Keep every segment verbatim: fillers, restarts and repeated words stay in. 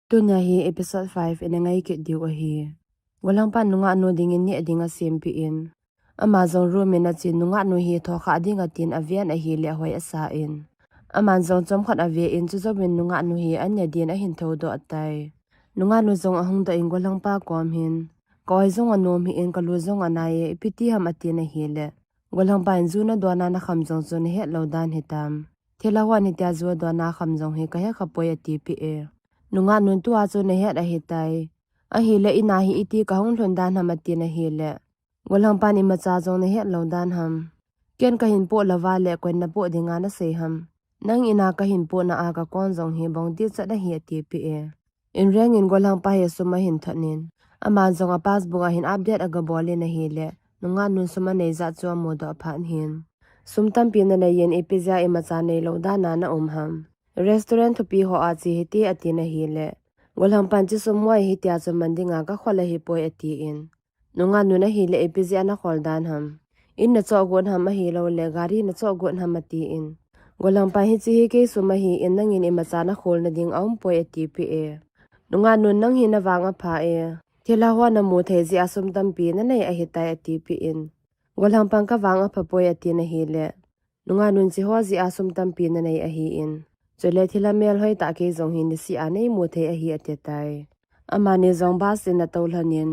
Tunia hi episode five ina ngai kit diu ahi. Golhangpan nungah nu dingin neh ding asempeh in, ama jong room in achen, nungah nu hi thokha ding atin aven ahile ahoi asa in, aman jong chomkhat ave in, chujouvin nungah nu hi an ne din ahin thoudoh tai. Nungah nu jong ahung doh in golhangpa kom hin, ka oi jong anom hih in, ka lu jong anai e, ipi ti ham atin ahile, golhangpa in, ju nadon a nakham jong chu nahet lou dan hitam. Thilha hon hitia ju adon a kham jong hi kahe khapoi atipeh e. Nungah nun, tua chu nahet ahitai. Ahile ina hi iti kahung lhun dan ham atin ahile, golhangpan, imacha jong nahet lou dan ham. Ken kahin poh louva le koin napoh dinga nasei ham. Nang ina kahin pohna a kakon jong hi bong dichat ahi atipeh e. Inreng in golhangpa hi sum ahin thot in, aman jong a passbook a hin update agabol in ahile, nungah nun sum anei jat chu amudoh phat hin, sum tampi nanei in ipi jeh a imacha neilou dan a naum ham. Restaurant thupi ho a che hite atin ahile, golhangpan, che sum hoi hitia chu man dinga kakhol ahipoi atin, nungah nun ahile ipi jeh a nakhol dan ham. In nachoh got ham ahiloule gari nachoh got ham atin, golhangpan, hiche hi kei sum ahin, nangin imacha nakholna ding aumpoi atipeh e. Nungah nun, nang hi navang apha e. Thilha ho namu thei jeh a sum tampi nanei ahitai atipeh in, golhangpan, kavang aphapoi atin ahile, nungah nun, che ho jeh a sum tampi nanei ahin, chule thilha melhoi tah kei jong hi niseh a neimu thei ahi atitai. Amani jong bus in atou lhon in,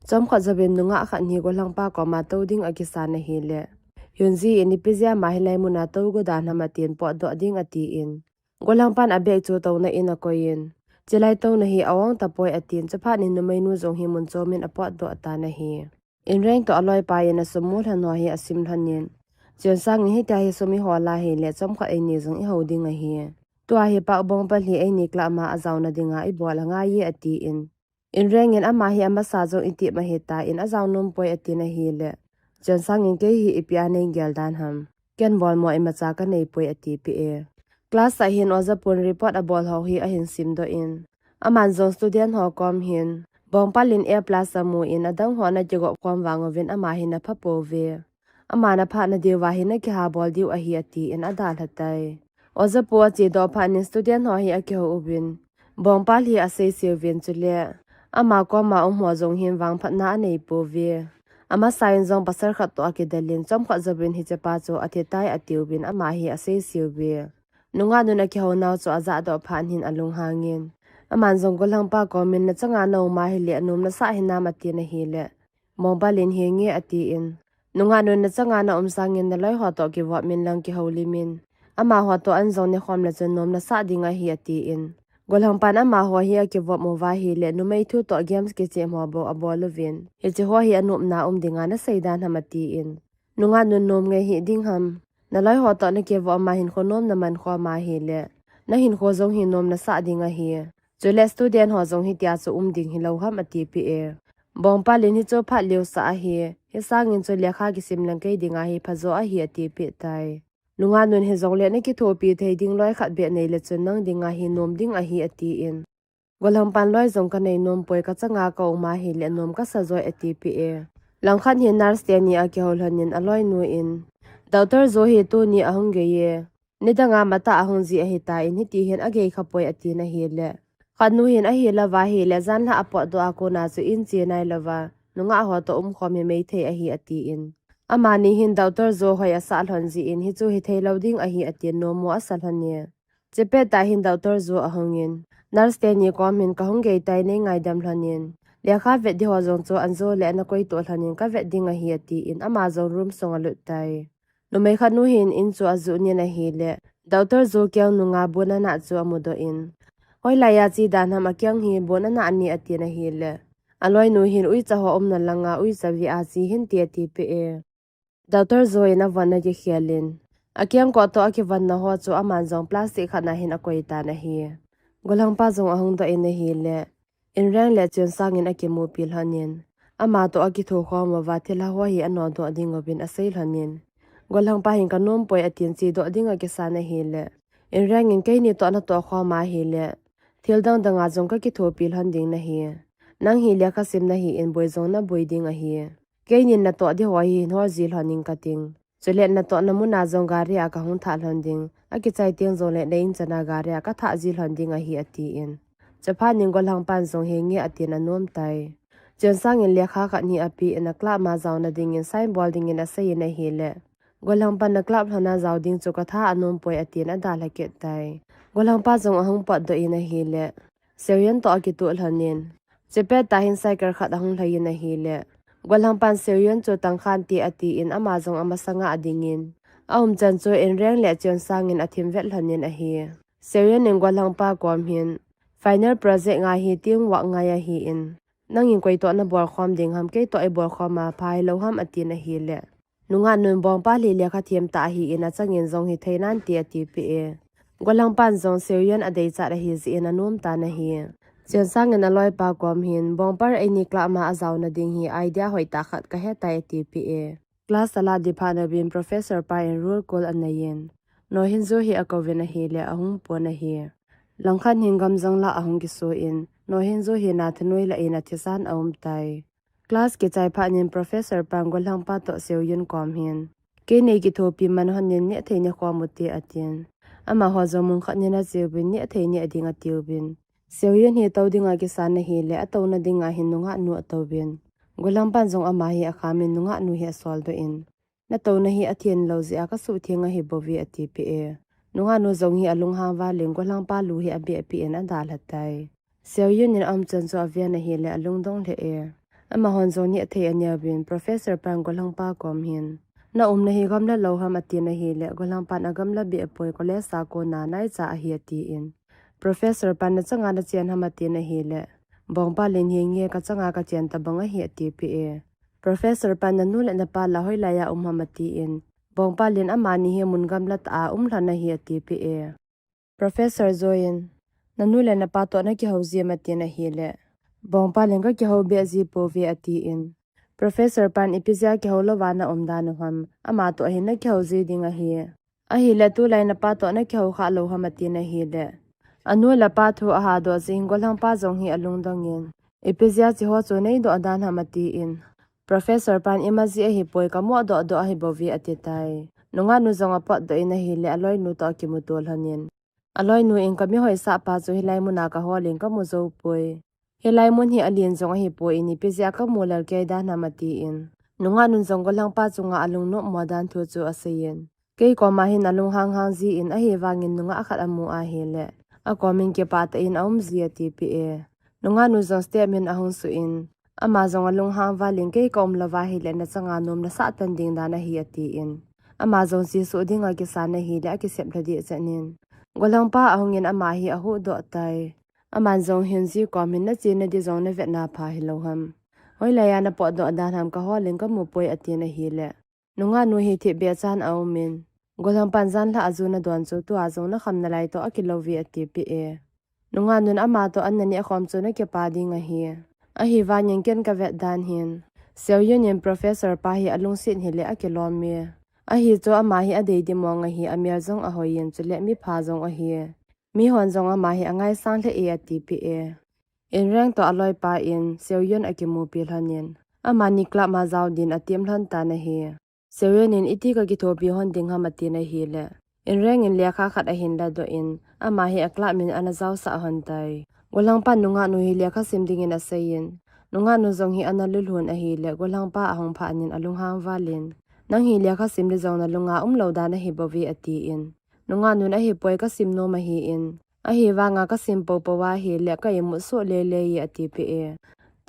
chomkhat jouvin nungah khat hi golhangpa koma tou ding akisan ahile, Hyunji in ipi jeh a ama hilai muna tou go dan ham atin potdoh ding atin, golhangpan abag chu touna in akoi in, chelai touna hi a-ong tapoi atin, chuphat in numeinu jong hi mun chom in apotdoh tan ahi. Inreng toh aloipa in asum mu lhon ho hi asim lhon in, Cheonsang in, hitia hi sum ihol ahile chomkhat eini jong ihou ding ahi. Tua hi Park Bongpal hi eini club ma ajaona dinga ibol angai e atin, Inreng in, ama hi amasa jong itep ahitan ajao nompoi atin ahile, Cheonsang in, kei hi ipi a neigel dan ham. Ken bolmo imacha kaneipoi atipeh e. Class a hin ojapun report abol ho hi ahin simdoh in, aman jong student ho kom hin, Bongpal in A plus amu in adang ho ana kigop khom vang uvin ama hi napha pouve. Aman aphatna diuva hi nakihabol diu ahi atin adalha tai. Ojapu achedoh phat in student ho hi akihou uvin, Bongpal hi aseise uvin chule ama koma um ho jong hin vangphatna aneipouve. Amasa in jong pasal khat toh akidel in chomkhat jouvin hichepa chu athitai atiuvin ama hi aseise uve. Nungah nun akihounau chu ajahdoh phat in alunghang in, aman jong golhangpa kom in, nachanga naum ahile nom nasah hinam atin ahile, Bongpal in, henge atin, nungah nun, nachanga naum sangin naloi ho toh kivop in lang kihoulim in, amaho toh an jong nekhom le chun nom nasah ding ahi atin, golhangpan amaho hi akivop uva ahile numei thu toh games kichem ho bou abol uvin, hiche ho hi anopna um dinga nasei dan ham atin, nungah nun, nom ngei hih ding ham. Naloi ho toh nakivop a hinkho nom naman khom ahile, nahinkho jong hi nom nasah ding ahi. Chule student ho jong hitia chu um ding hilou ham atipeh e. Bongpal in, hichu phat liusah ahi. Hisangin chu lekha kisim lang kei dinga hi phajo ahi atipeh tai. Nungah nun, hijongle nakithopi thei ding loi khat beh neile chun nang dinga hi nom ding ahi atin, golhangpan, loi jong kanei nompoi, kachanga kaum ahile nom kasa joi atipeh e. Langkhat hin nurse teni akihou lhon in aloinu in, Doctor Jo hi tuni ahung gei e. Nidanga matah ahung ji ahitan hiti hin agei khapoi atin ahile, khatnu hin, ahilouva ahile janlhah apotdoh a kona chu in che nailouva nungah ho toh umkhom hi maithei ahi atin, amani hin Doctor Jo hoi asah lhon jeh in hichu hitheilou ding ahi atin nommo asa lhon e. Chepet tah hin Doctor Jo ahung in, nurse teni kom hin, kahung gei tai, neingaidam lhon in, lekha vet di ho jong chu anjo le ana koitoh lhon in kavet ding ahi atin ama jong room sunga alut tai. Numei khatnu hin in chu ajuh in ahile, Doctor Jo keng nunga bon anah chu amudoh in, hoilaiya che dan ham, akeng hi bon anah ni atin ahile, aloinu hin, uicha ho umna langa uicha ve a che hinte atipeh e. Doctor Jo in avon akikhel in, akengkoh toh akivonna ho chu aman jong plastic khat na hin akoitan ahi. Golhangpa jong ahung doh in ahile, Inreng le Cheonsang in akimupi lhon in, ama toh akithokhom uva thilha ho hi anodoh ding uvin asei lhon in, golhangpa hin kanompoi atin chedoh ding akisan ahile, Inreng in, keini toh natoh khom ahile, thil dang danga jong kakithopi lhon ding nahi. Nang hi lekha sim nahin boi jong naboi ding ahi. Keinin natoh di ho hi hin hol ji lhon ing kating. Chule natohna muna jong gari a kahung thah lhon ding. Akichai teng jongle na in chana gari a kathah ji lhon ding ahi atin, Chuphat in golhangpan jong henge atin anom tai. Chensang in lekha khat hi apen a club ma jaona dingin sign bol dingin aseiyin ahile, golhangpan a club lhona jao ding chu katha anom poi atin adalha kit tai. Golhangpa jong ahung potdoh in ahile, Seoyun toh akitoh lhonin, chepet tah hin cycle khat ahung lhaiyin ahile, golhangpan Seoyun chu tangkhan te atin ama jong amasanga adingin, aumchan chu Inreng le Chensang in athim vet lhonin ahi. Seoyun in golhangpa kom hin, final project ngai hi teamwork ngai ahin, nangin koi toh nabol khom ding ham, kei toh ibol khom a pha hilou ham atin ahile, nungahnun Bongpal hi lekha them tah ahin achangin jong hithei nante atipeh e. Golhangpan jong Seoyun adeichat ahi jeh in anom tan ahi. Chensang in aloipa kom hin, Bongpal eini club ma ajaona ding hi idea hoitah khat kahetai atipeh e. Class alah ding phat nauvin professor pa in roll call aneiyin, Nohinjo hi akouvin ahile ahung pon ahi. Langkhat hin gamjang lah ahung kiso in, Nohinjo hi nathanoi lah in athisan aumtai. Class kichai phat in professor pan golhangpa toh Seoyun kom hin, kei nei kithopi man lhonin nehthei nekhom ute atin, amaho jong mun khat in acheuvin nehthei neh ding atiuvin, Seoyun hi tou dinga kisan ahile atouna dinga hin nungahnu atouvin, golhangpan jong ama hi akhamin nungahnu hi asoldoh in, natouna hi athenlou jeh a kasuhtheng ahibouve atipeh e. Nungahnu jong hi alunghang valin golhangpa lu hi abehpeh in adalhatai. Seoyun in aumchan chu aven ahile alungdong lheh e. Amahon jong nehthei aneuvin professor pan golhangpa kom hin, naumna hi gamla lou ham atin ahile golhangpan agamla behpoi, college a kona naicha ahi atin, professor pan nachanga nachen ham atin ahile, Bongpal in henge kachanga kachen tabang ahi atipeh e. Professor pan nanu le napa la hoilaiya um ham atin, Bongpal in amani hi mun gamla tah a umlhon ahi atipeh e. Professor Jo in, nanu le napa toh nakihou jiem atin ahile, Bongpal in kakihou behji pouve atin, professor pan ipi jeh a kihou louva naum dan u ham, ama toh hin nakihou ji ding ahi. Ahile tulai napa toh nakihou khalou ham atin ahile, anu le apa thu ahadoh jeh in golhangpa jong hi alungdong in, ipi jeh a hicheho chu neidoh dan ham atin, professor pan ima jeh ahipoi kamoh dohdoh ahibouve atitai. Nungahnu jong apotdoh in ahile aloinu toh akimuto lhonin, aloinu in kamihoisahpa chu hilai muna kaholin kamu joupoi. Hilai mun hi alen jong ahipoi, ipi jeh a kamu lel kei dan ham atin, nungahnun jong golhangpa chunga alungnopmo dan thu chu aseiyin, kei koma hin alunghang hang jin ahivangin nungah khat amu ahile, akomin kipah tah in aumji atipeh e. Nungahnu jong step in ahung suh in, ama jong alunghang valin kei kaum louva ahile nachanga nom nasah tan ding dan ahi atin, ama jong chesuh dinga kisan ahile akisep lha dehchet in, golhangpa ahungin ama hi ahuhdoh tai. Aman jong hin ji kom hin nache nading jong navetna pha hilou ham, hoilaiya napotdoh dan ham kaholin kamupoi atin ahile, nungahnu hi thipbeh chan aumin, golhangpan janlhah a ju nadon chu tua jong nakham nalai toh akilouve atipeh e. Nungahnun ama toh an naneh khom chu nakipa ding ahi. Ahivangin ken kavet dan hin, Seoyun in professor pa hi alungset hile akilom e. Ahi chu ama hi adei ding mong ahi, amel jong ahoiyin chule mipha jong ahi. Mihon jong ama hi angaisang lheh e atipeh e. Inreng toh aloipa in Seoyun akimupi lhonin, amani club ma jao din atem lhon tan ahi. Seoyun in iti kakithopi lhon ding ham atin ahile, Inreng in lekha khat ahin ladoh in, ama hi a club min ana jaosah lhon tai. Golhangpan nungahnu hi lekha sim dingin aseiyin, nungahnu jong hi ana lulhun ahile golhangpa ahung phatnin alunghang valin, nang hi lekha sim ding jong nalunga umlou dan ahibouve atin, nungahnun ahipoi kasim nom ahin, ahivanga kasim poupou ahile ka imut soh lele e atipeh e.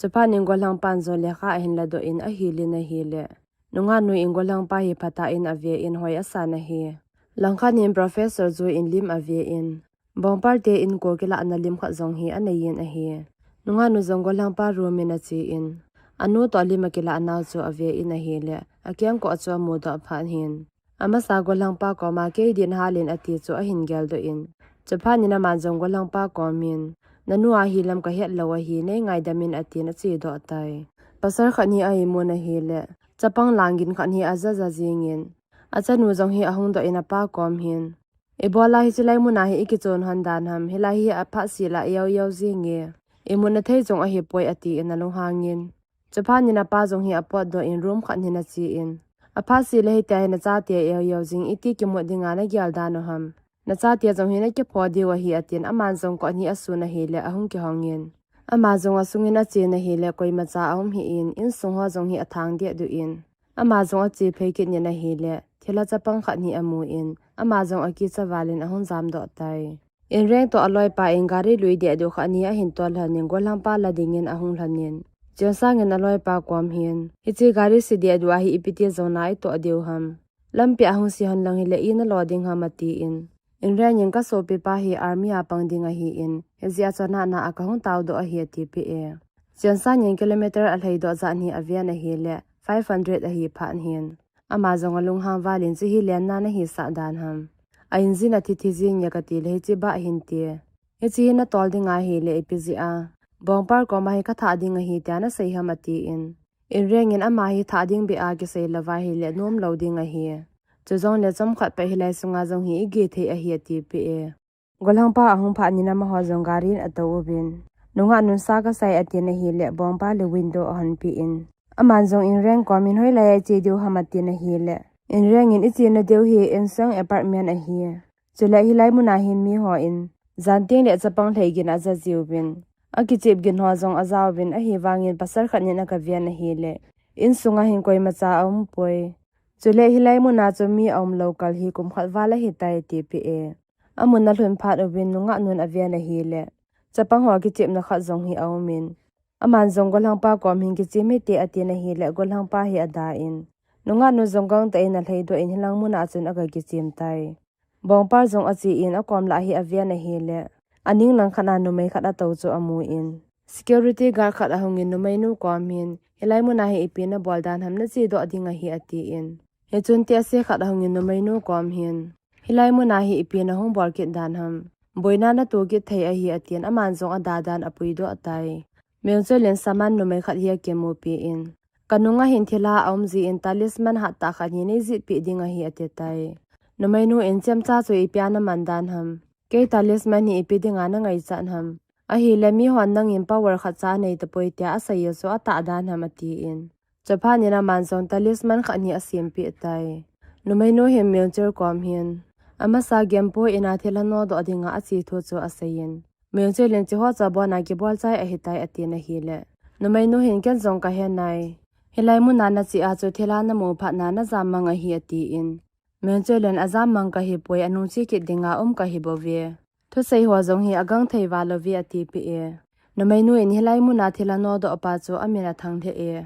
Chuphatnin golhangpan jong lekha ahin ladoh in ahilin ahile, nungahnu in golhangpa hi phatah in aven hoi asan ahi. Langkhat hin professor Jo in lim aven, Bongpal te inko kilahna lim khat jong hi aneiyin ahi. Nungahnu jong golhangpa room in achen, anu toh lim akilahnau chu aven ahile, akengkoh chu amudoh phat hin, amasa golhangpa koma kei din halin ati chu ahin geldoh in, chuphatnin aman jong golhangpa komin, nanu ahilam kahetlou ahi, neingaidam in atin achedoh tai. Pasal khat hi a-imun ahile, chapang lang gin khat hi ajaja jingin, achanu jong hi ahungdoh in apa kom hin, ibola hiche lai muna hi ikichon lhon dan ham, hilai hi aphatsel a iao iao jinge, imutna thei jong ahipoi atin alunghangin, chuphatnin apa jong hi apotdoh in room khat hin achen, aphatsel a hitia hi nachate iao iao jing, iti kimut dinga nagel dan u ham, Nachate jong hi nakipho diu ahi, atin aman jong kot hi asun ahile ahung kihongin. Ama jong asungin achen ahile koimacha aum hih in, insung ho jong hi athang dehduh in. Ama jong ache phei kit in ahile, thilha chapang khat hi amun, ama jong akicha valin ahung jamdoh tai. Inreng toh aloipa in gari lui dehduh khat hi ahin tol lhonin, gollhangpa la dingin ahung lhonin. Chensang in aloipa kom hin, hiche gari se dehduh a hi ipi ti jona itoh diu ham. Lampi a hung se hon lang hile ina lo ding ham, atin. Inreng in kasopipa hi army a pang ding ahin, hijeh a chun nana a kahung taodoh ahi, atipeh e. Chensang in kilometer alhaidoh jat hi aven ahile, five hundred ahi phat hin. Ama jong alunghang valin, hiche hi lenna nahisah dan ham. A engine athi thi jing e katile hiche bah hinte. Hiche hi natol ding ahile ipi jeh a. Bongpal koma hi kathah ding ahi tia nasei ham, atin. Inreng in ama hi thah ding beh a kisei lou va hile nom lou ding ahi. Chujongle chomkhat pet hilai sunga jong hi igeh thei ahi, atipeh e. Gollhangpa ahung phat in amaho jong gari in atou uvin. Nungah nun sa kasai, atin ahile Bongpal in window ahonpeh in. Aman jong Inreng kom in hoilai a iche diu ham, atin ahile. Inreng in ichena diu hi Insung apartment ahi. Chule hilai muna hin mihon jan teng le chapang lhai gin aja jiuvin. Akichep gin ho jong ajauvin, ahivangin pasal khat in agaven ahile, insunga hin koimacha aumpoi. Chule hilai muna chu mi aum lou kal hi kum khat val ahitai, atipeh e. Amun alhun phat uvin nungah nun aven ahile, chapang ho kichepna khat jong hi aumin. Aman jong gollhangpa kom hin kichem hite, atin ahile gollhangpa hi adan. Nungah nu jong gangtah in alhaidoh in hilang muna chun aga kichem tai. Bongpal jong achen akom lah hi aven ahile, aning lang khat a numei khat atou chu amun. Security guard khat ahungin numeinu kom hin, hilai muna hi ipi nabol dan ham, nachedoh ding ahi, atin. Hichun tehse khat ahungin numeinu kom hin, hilai muna hi ipi nahung bol kit dan ham, boina nato kit thei ahi, atin aman jong ada dan apuidoh tai. Myung Chol in Saman numei khat hi akimupi in, kanunga hin thilha aum jin talisman hattah khat hi neijetpeh ding ahi, atitai. Numeinu in, chemcha chu ipi a naman dan ham. Kei talisman hi ipi dinga nangaichat ham. Ahile mihon nangin power khatcha anei tapoi tia asei u chu atah dan ham, atin. Chuphat in aman jong talisman khat hi asempeh tai. Numeinu hin Myung Chol kom hin, amasa Genpo in a thilha nodoh dinga ache thu chu aseiyin. Myung Chol in, hicheho chu abona kibolchai ahitai, atin ahile, numeinu hin, ken jong kahe nai. Hilai muna nache a chu thilha namu phat na najam mang ahi, atin. Myung Chol in, ajam mang kahipoi, anungche kit dinga um kahibouve. Thusei ho jong hi agangthei val uve, atipeh e. Numeinu in, hilai muna thilha nodoh pa chu amin athang lheh e.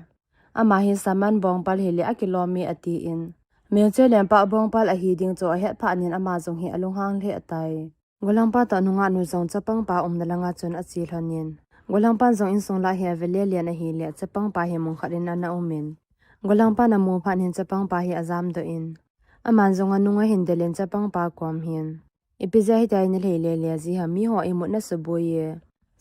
Ama hi Saman Bongpal hile akilom e, atin. Myung Chol in Pak Bongpal ahi ding chu ahet phat in ama jong hi alunghang lheh tai. Gollhangpa toh nungah nu jong chapangpa umna langa chun ache lhonin. Gollhangpan jong insung lah hi ave lelen ahile, chapangpa hi mun khat in ana umin. Gollhangpan amu phat in chapangpa hi ajamdoh in, aman jong anung ahin delin chapangpa kom hin, ipi jeh a hitia nalhai lele ji ham, miho imut nasuboi e.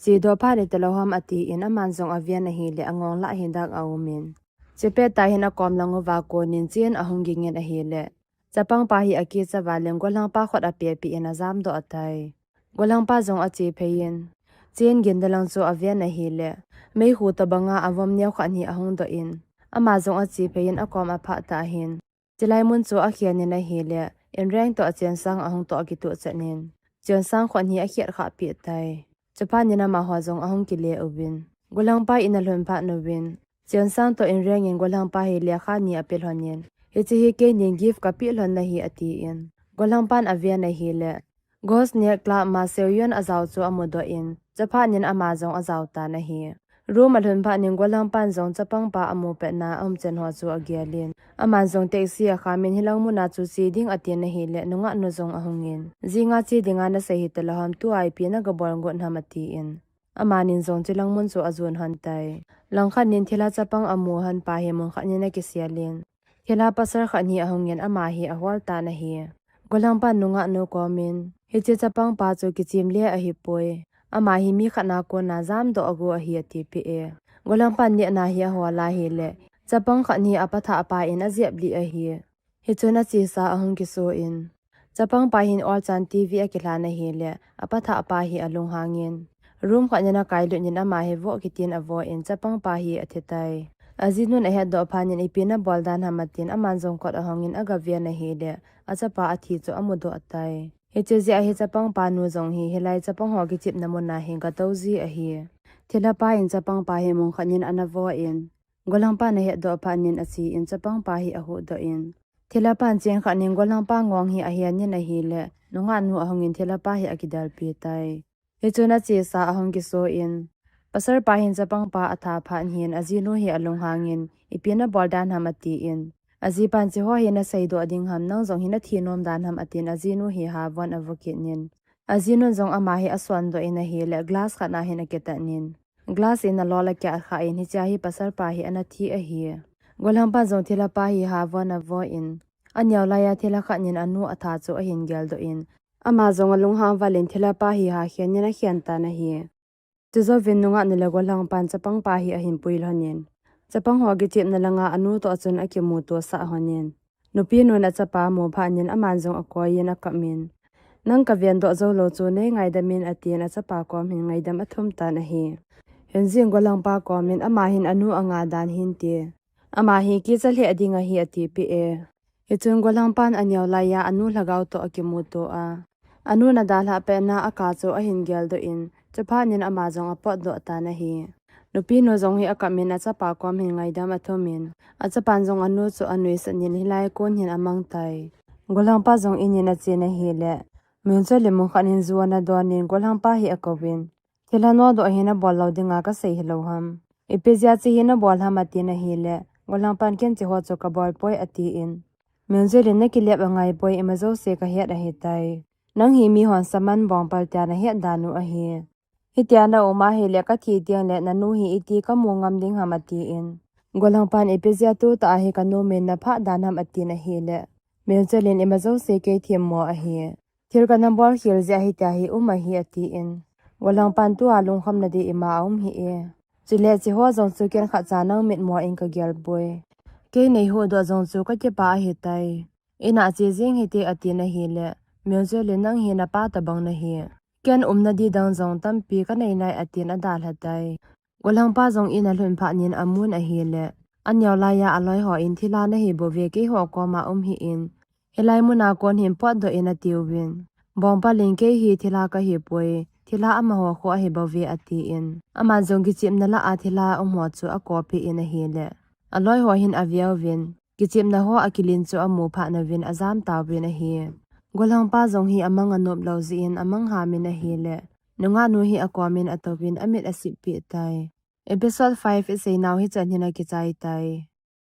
Chedoh phat in iti lou ham, atin aman jong aven ahile, angong lah hi dak aumin. Chepet tah hin akom lang uva konin chen ahung gingin ahile, chapangpa hi akicha valin gollhangpa khut apehpeh in ajamdoh tai. Gollhangpa jong ache phei in, chen ginna lang chu aven ahile, meikhu tobanga avom neo khat hi ahung doh in, ama jong ache phei in akom aphah tah in, chilai mun chu akhen in ahile, Inreng toh Chensang ahung toh akituh chet in, Chensang khut hi akhet khah peh tai. Chuphat in amaho jong ahung kile uvin, gollhangpa in alhun phat uvin, Chensang toh Inreng in gollhangpa hi lekha ni ape lhonin, hiche hi keinin gift kapeh lhon ahi, atin. Gollhangpan aven ahile, Ghost Night Club ma Seoyun ajao chu amudoh in, chuphat in ama jong ajao tan ahi. Room alhun phat in gollhangpan jong chapangpa amu petna aumchan ho chu agelin, aman jong taxi akhamin, hilang muna chu che ding atin ahile, nungah nu jong ahungin, jinga che dinga nasei hita lou ham, tua ipi nagabol got ham, atin. Amanin jong chilang mun chu ajon hon tai. Langkhat nin thilha chapang amu hon pa hi mun khat nin akiselin, thilha pasal khat hi ahungin ama hi ahol tan ahi. Gollhangpan nungah nu komin, hiche chapangpa chu kichim le ahipoi. Ama hi mi khat na kona jamdoh ago ahi, atipeh e. Gollhangpan nehna hi ahol ahile, chapang khat hi apathah pa in ajep lih ahi. Hichun achesa ahung kiso in, chapangpa hin olchan TV akilhan ahile, apathah pa hi alunghangin, room khat nin akailut in ama hi voh kitin avoh in, chapangpa hi athi tai. Ajinun ahetdoh phat in, ipi nabol dan ham, atin aman jong kot ahongin agaven ahile, achapa athi chu amudoh tai. Hiche jeh a hi chapangpa nu jong hi hilai chapang ho kichepna mun a hi gatou ji ahi. Thilha pa in chapangpa hi mun khat in ana vo in, golhang pan ahet doh phat in ache in chapangpa hi ahuhdoh in, thilha pan chen khat in golhang pa ngong hi ahen in ahile, nungah nu ahung in thilha pa hi akidelpi tai. Hichun achesa ahung kiso in, pasal pa hin chapangpa atha phat in ajinu hi alunghang in, ipi nabol dan ham ati in, ajipan hiche ho hi nasei doh ding ham, nang jong hi nathi nom dan ham atin ajinu hi havon avo kit in, ajinun jong ama hi asondoh in ahile glass khat na hin akitan in, glass in alol akiat kha in hiche a hi pasal pa hi ana thi ahi. Golhang pan jong thilha pa hi havon avo in, aneo lai a thilha khat in anu atha chu ahin geldoh in, ama jong alunghang val in thilha pa hi hakhen in akhen tan ahi. Chujouvin nungah nu le golhang pan chapangpa hi ahin pui lhon in, chapang ho kichepna langa anu toh chun akimuto sah lhon in, nupi nun achapa amu phat in aman jong akoi in akap in, nang kaven doh jou lou chu nei ngaidam in atin achapa kom hin ngaidam athum tan ahi. Hinjin golhang pa kom in ama hin anu anga dan hinte, ama hi kicha lheh ding ahi atipeh e. Hichun golhang pan aneo lai a anu lhagao toh akimuto a, anu nadalhah petna a car chu ahin geldoh in, chuphat in ama jong apotdoh tan ahi. Nupi nu jong hi akap in achapa kom hin ngaidam athum in, achapan jong anu chu anuisat in hilai a kon hin amang tai. Golhang pa jong in in achen ahile, Myung Chol in mun khat in ju ana don in golhang pa hi akouvin, thilha nodoh hi nabol lou dinga kasei hilou ham? Ipi jeh a hiche hi nabol ham atin ahile, golhang pan ken hiche ho chu kabol poi atin, Myung Chol in nakilep angai poi, ima jouse kahet ahitai. Nang hi mihon shaman bongpal tia nahet dan u ahi. Hitia naum ahile kathi teng le nanu hi iti kamu ngam ding ham atin, golhang pan ipi jeh a tutah a hi kanom in naphah dan ham atin ahile, Myung Chol in ima jouse kei themmo ahi. Thil kanabol khel jeh a hitia hi um ahi atin, golhang pan tua lungkhamna ding ima aum hih e. Chule hiche ho jong chu ken khatcha nang mitmo in kagel poi. Kei neihuhdoh jong chu kakipah ahitai. Ina che jeng hite atin ahile, Myung Chol in nang hi napa tobang nahi. Ken umna ding dang jong tampi kanei nai atin adalha tai. Golhang pa jong in alhun phat in amun ahile, aneo lai a aloi ho in thilha nahi bouve, keiho koma um hih in, hilai mun a kon hin potdoh in atiuvin, bongpal in kei hi thilha kahipoi, thilha amaho kho ahi bouve atin, aman jong kichepna lah a thilha um ho chu akopeh in ahile, aloi ho hin aveuvin, kichepna ho akilin chu amu phat uvin ajam tauvin ahi. Golhang pa jong hi amang anop lou jeh in amang ham in ahile, nungah nu hi akom in atouvin amit asip peh tai. Episode five isei nau hichan hin akichai tai.